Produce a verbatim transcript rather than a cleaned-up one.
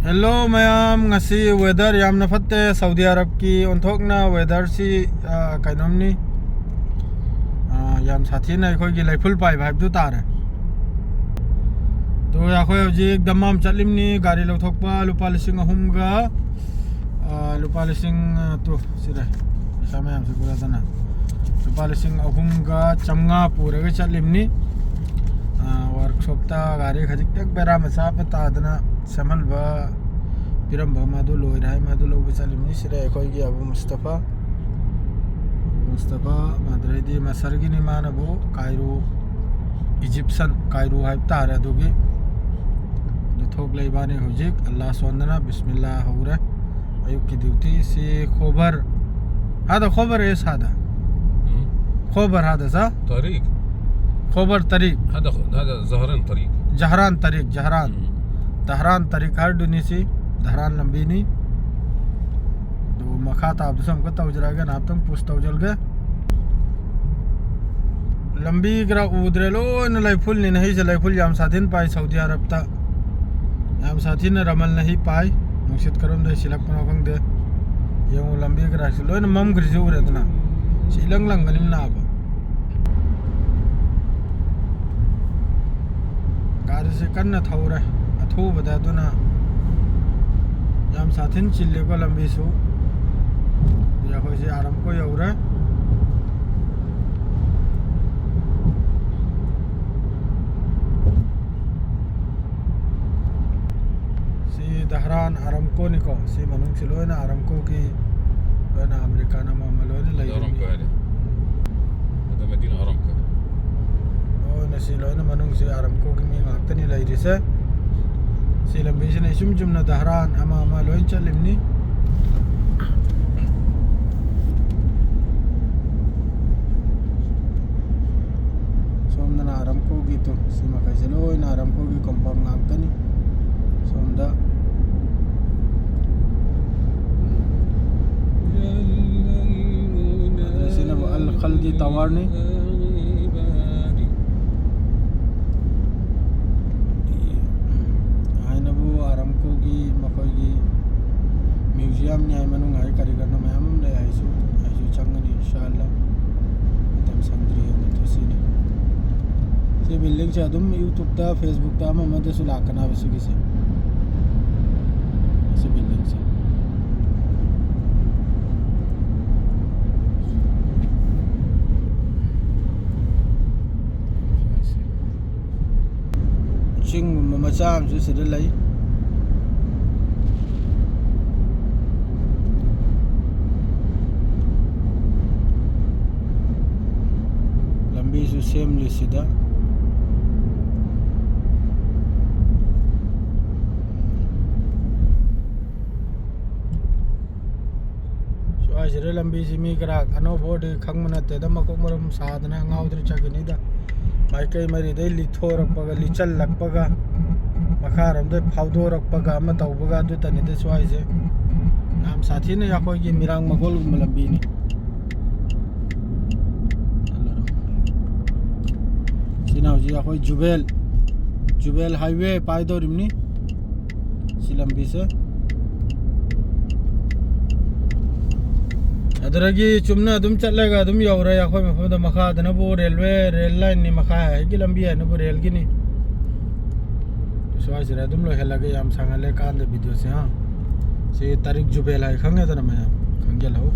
Hello ꯃꯌꯥꯝ, ꯉꯁꯤ weather ꯌꯥꯝꯅ ꯐꯠꯇꯦ꯫ ꯁꯥꯎꯗꯤ ꯑꯔꯕꯀꯤ ꯑꯣꯟꯊꯣꯛꯅ weatherꯁꯤ, ꯑ, ꯀꯩꯅꯣꯝꯅꯤ꯫ ꯑ, ꯌꯥꯝ ꯁꯥꯊꯤꯅ ꯑꯩꯈꯣꯏꯒꯤ ꯂꯩꯐꯨꯜ ꯄꯥꯏꯕ ꯍꯥꯏꯕꯗꯨ ꯇꯥꯔꯦ꯫ ꯑꯗꯣ ꯑꯩꯈꯣꯏ ꯍꯧꯖꯤꯛ ꯗꯝꯃꯥꯝ ꯆꯠꯂꯤꯝꯅꯤ꯫ ꯒꯥꯔꯤ ꯂꯧꯊꯣꯛꯄ ꯂꯨꯄꯥ ꯂꯤꯁꯤꯡ ꯑꯍꯨꯝꯒ, ꯑ, ꯂꯨꯄꯥ ꯂꯤꯁꯤꯡ, ꯑ, ꯇꯨ, ꯁꯤꯔꯦ꯫ ꯄꯩꯁꯥ ꯃꯌꯥꯝꯁꯤ ꯄꯨꯔꯗꯅ ꯂꯨꯄꯥ ꯂꯤꯁꯤꯡ ꯑꯍꯨꯝꯒ ꯆꯥꯝꯃꯉꯥ ꯄꯨꯔꯒ ꯆꯠꯂꯤꯝꯅꯤ꯫ ꯑ, workshopꯇ ꯒꯥꯔꯤ ꯈꯖꯤꯛꯇꯪ ꯕꯦꯔꯥ ꯃꯆꯥ ꯑꯃ ꯇꯥꯗꯅ ꯁꯦꯝꯍꯟꯕ ꯄꯤꯔꯝꯕ, ꯃꯗꯨ ꯂꯣꯏꯔꯦ ꯍꯥꯏ, ꯃꯗꯨ ꯂꯧꯕ ꯆꯠꯂꯤꯝꯅꯤ꯫ ꯁꯤꯗ ꯑꯩꯈꯣꯏꯒꯤ ꯑꯕꯨ ꯃꯨꯁꯇꯐꯥ, ꯑꯕꯨ ꯃꯨꯁꯇꯐꯥ ꯃꯗ꯭ꯔꯩꯗꯤ ꯃꯁꯔꯒꯤꯅꯤ꯫ ꯃꯥꯅꯕꯨ ꯀꯥꯏꯔꯣ, Egyptian ꯀꯥꯏꯔꯣ ꯍꯥꯏꯕ ꯇꯥꯔꯦ꯫ ꯑꯗꯨꯒꯤ ꯑꯗꯨ ꯊꯣꯛꯂꯦ꯫ ꯏꯕꯥꯅꯤ ꯍꯧꯖꯤꯛ ꯑꯜꯂꯥ ꯁꯣꯟꯗꯅ ꯕꯤꯁꯃꯤꯜꯂꯥ ꯍꯧꯔꯦ꯫ ꯑꯌꯨꯛꯀꯤ duty ꯁꯤ ꯈꯣꯕꯔ꯫ ꯍꯥꯗ ꯈꯣꯕꯔ ꯑꯦꯁ ꯍꯥꯗ꯫ ꯎꯝ꯫ ꯈꯣꯕꯔ ꯍꯥꯗ ꯁꯥ꯫ ꯇꯥꯔꯤꯛ꯫ ꯈꯣꯕꯔ ꯇꯥꯔꯤꯛ꯫ ꯍꯥꯗ ꯈꯣ-، ꯍꯥꯗ ꯖꯍꯔꯥꯟ ꯇꯥꯔꯤꯛ꯫ ꯖꯍꯔꯥꯟ ꯇꯥꯔꯤꯛ، ꯖꯍꯔꯥꯟ꯫ ꯎꯝ꯫ ꯇꯍꯔꯥꯟ ꯇꯥꯔꯤꯛ ꯍꯥꯏꯔꯗꯨꯅꯤ ꯁꯤ꯫ ꯗꯍꯔꯥꯟ ꯂꯝꯕꯤꯅꯤ꯫ ꯑꯗꯨ ꯃꯈꯥ ꯇꯥꯕꯗꯁꯨ ꯑꯃꯨꯛꯀ ꯇꯧꯖꯔꯛꯑꯒꯦ, ꯉꯥꯏꯍꯥꯛꯇꯪ push ꯇꯧꯖꯔꯒꯦ꯫ ꯂꯝꯕꯤ ꯈꯔ ꯎꯗ꯭ꯔꯦ, ꯂꯣꯏꯅ ꯂꯩꯐꯨꯜꯅꯤꯅ꯫ ꯍꯩꯁꯦ ꯂꯩꯐꯨꯜ ꯌꯥꯝ ꯁꯥꯊꯤꯅ ꯄꯥꯏ ꯁꯥꯎꯗꯤ ꯑꯔꯕꯇ꯫ ꯌꯥꯝ ꯁꯥꯊꯤꯅ ꯔꯃꯜꯅ ꯍꯤ ꯄꯥꯏ꯫ ꯅꯨꯡꯁꯤꯠ ꯀꯔꯣꯝꯗꯩ ꯁꯤꯜꯂꯛꯄꯅꯣ ꯈꯪꯗꯦ꯫ ꯌꯦꯡꯉꯨ, ꯂꯝꯕꯤ ꯈꯔꯁꯤ ꯂꯣꯏꯅ ꯃꯝꯈ꯭ꯔꯤꯁꯤ ꯎꯔꯦꯗꯅ꯫ ꯁꯤ ꯏꯂꯪ ꯂꯪꯒꯅꯤ ꯅꯥꯕ꯫ ꯒꯥꯔꯤꯁꯦ ꯀꯟꯅ ꯊꯧꯔꯦ ꯑꯊꯨꯕꯗ, ꯑꯗꯨꯅ ꯌꯥꯝ ꯁꯥꯊꯤꯅ ꯆꯤꯜꯂꯤꯀꯣ ꯂꯝꯕꯤꯁꯨ꯫ ꯑꯗꯨꯗꯤ ꯑꯩꯈꯣꯏꯁꯦ ꯑꯥꯔꯝꯀꯣ ꯌꯧꯔꯦ꯫ ꯁꯤ ꯗꯍꯔꯥꯟ ꯑꯥꯔꯝꯀꯣꯅꯤꯀꯣ꯫ ꯁꯤ ꯃꯅꯨꯡꯁꯤ ꯂꯣꯏꯅ ꯑꯥꯔꯝꯀꯣꯒꯤ, ꯂꯣꯏꯅ ꯑꯃꯦꯔꯤꯀꯥꯟ ꯑꯃ ꯑꯃ ꯂꯣꯏꯅ ꯂꯩꯔꯤꯅꯤ꯫ ꯑꯥꯔꯝꯀꯣ ꯍꯥꯏꯔꯦ꯫ ꯑꯗꯨ ꯃꯗꯤꯅ ꯑꯥꯔꯝꯀꯣ꯫ ꯂꯣꯏꯅ ꯁꯤ ꯂꯣꯏꯅ ꯃꯅꯨꯡꯁꯤ ꯑꯥꯔꯝꯀꯣꯒꯤ ꯃꯤ ꯉꯥꯛꯇꯅꯤ ꯂꯩꯔꯤꯁꯦ꯫ ꯁꯤ ꯂꯝꯕꯤꯁꯤꯅ ꯏꯆꯨꯝ ꯆꯨꯝꯅ ꯗꯍꯔꯥꯟ ꯑꯃ ꯑꯃ ꯂꯣꯏ ꯆꯠꯂꯤꯕꯅꯤ꯫ ꯁꯣꯝꯗꯅ ꯑꯥꯔꯝꯀꯣꯒꯤ ꯇꯨ, ꯁꯤ ꯃꯈꯩꯁꯦ ꯂꯣꯏꯅ ꯑꯥꯔꯝꯀꯣꯒꯤ compound ꯉꯥꯛꯇꯅꯤ꯫ ꯁꯣꯝꯗ ꯑꯗꯨꯅ ꯁꯤꯅ ꯑꯜ ꯈꯜꯗꯤ towerꯅꯤ꯫ ꯍꯥꯏꯅꯕꯨ ꯑꯥꯔꯝꯀꯣꯒꯤ ꯁꯦ ꯑꯗꯨꯝ YouTube-ꯇ, Facebook-ꯇ, ꯑꯃ ꯑꯃꯗꯁꯨ ꯂꯥꯛꯀꯅꯕ ꯁꯤꯒꯤꯁꯦ꯫ ꯑꯁꯤ building-ꯁꯦ꯫ ꯆꯤꯡꯒꯨꯝꯕ ꯃꯆꯥ ꯑꯃꯁꯨ ꯁꯤꯗ ꯂꯩ꯫ ꯂꯝꯕꯤꯁꯨ ꯁꯦꯝꯂꯤ ꯁꯤꯗ꯫ ꯁ꯭ꯋꯥꯏꯁꯤꯗ ꯂꯝꯕꯤꯁꯤ ꯃꯤ ꯈꯔ ꯑꯅꯧꯕ ꯑꯣꯏꯔꯗꯤ ꯈꯪꯕ ꯅꯠꯇꯦꯗ, ꯃꯀꯣꯛ ꯃꯔꯨꯝ ꯁꯥꯗꯅ ꯉꯥꯎꯗꯅ ꯆꯠꯈꯤꯅꯤꯗ꯫ ꯃꯥꯏꯀꯩ ꯃꯔꯤꯗꯩ ꯂꯤꯊꯣꯔꯛꯄꯒ, ꯂꯤꯆꯜꯂꯛꯄꯒ, ꯃꯈꯥꯔꯣꯝꯗꯩ ꯐꯥꯎꯗꯣꯔꯛꯄꯒ ꯑꯃ ꯇꯧꯕꯒ ꯑꯗꯨꯇꯅꯤꯗ ꯁ꯭ꯋꯥꯏꯁꯦ꯫ ꯌꯥꯝ ꯁꯥꯊꯤꯅ ꯑꯩꯈꯣꯏꯒꯤ ꯃꯤꯔꯥꯡ ꯃꯒꯣꯜꯒꯨꯝꯕ ꯂꯝꯕꯤꯅꯤ꯫ ꯁꯤꯅ ꯍꯧꯖꯤꯛ ꯑꯩꯈꯣꯏ ꯖꯨꯕꯦꯜ, ꯖꯨꯕꯦꯜ highway ꯄꯥꯏꯗꯧꯔꯤꯕꯅꯤ꯫ ꯁꯤ ꯂꯝꯕꯤꯁꯦ꯫ ꯑꯗꯨꯗꯒꯤ ꯆꯨꯝꯅ ꯑꯗꯨꯝ ꯆꯠꯂꯒ ꯑꯗꯨꯝ ꯌꯧꯔꯦ ꯑꯩꯈꯣꯏ ꯃꯐꯝꯗ꯫ ꯃꯈꯥꯗꯅꯕꯨ railway, rail line-ꯅꯤ, ꯃꯈꯥꯒꯤ ꯂꯝꯕꯤ ꯍꯥꯏꯅꯕꯨ rail-ꯒꯤꯅꯤ꯫ ꯁ꯭ꯋꯥꯏꯁꯤꯗ ꯑꯗꯨꯝ ꯂꯣꯏꯍꯜꯂꯒꯦ, ꯌꯥꯝ ꯁꯥꯡꯍꯜꯂꯦ ꯀꯥꯟꯗ video-ꯁꯦ, ꯍꯥ꯫ ꯁꯤ ꯇꯥꯔꯤꯛ ꯖꯨꯕꯦꯜ ꯍꯥꯏ ꯈꯪꯉꯦꯗꯅ ꯃꯌꯥꯝ, ꯈꯪꯖꯤꯜꯍꯧ꯫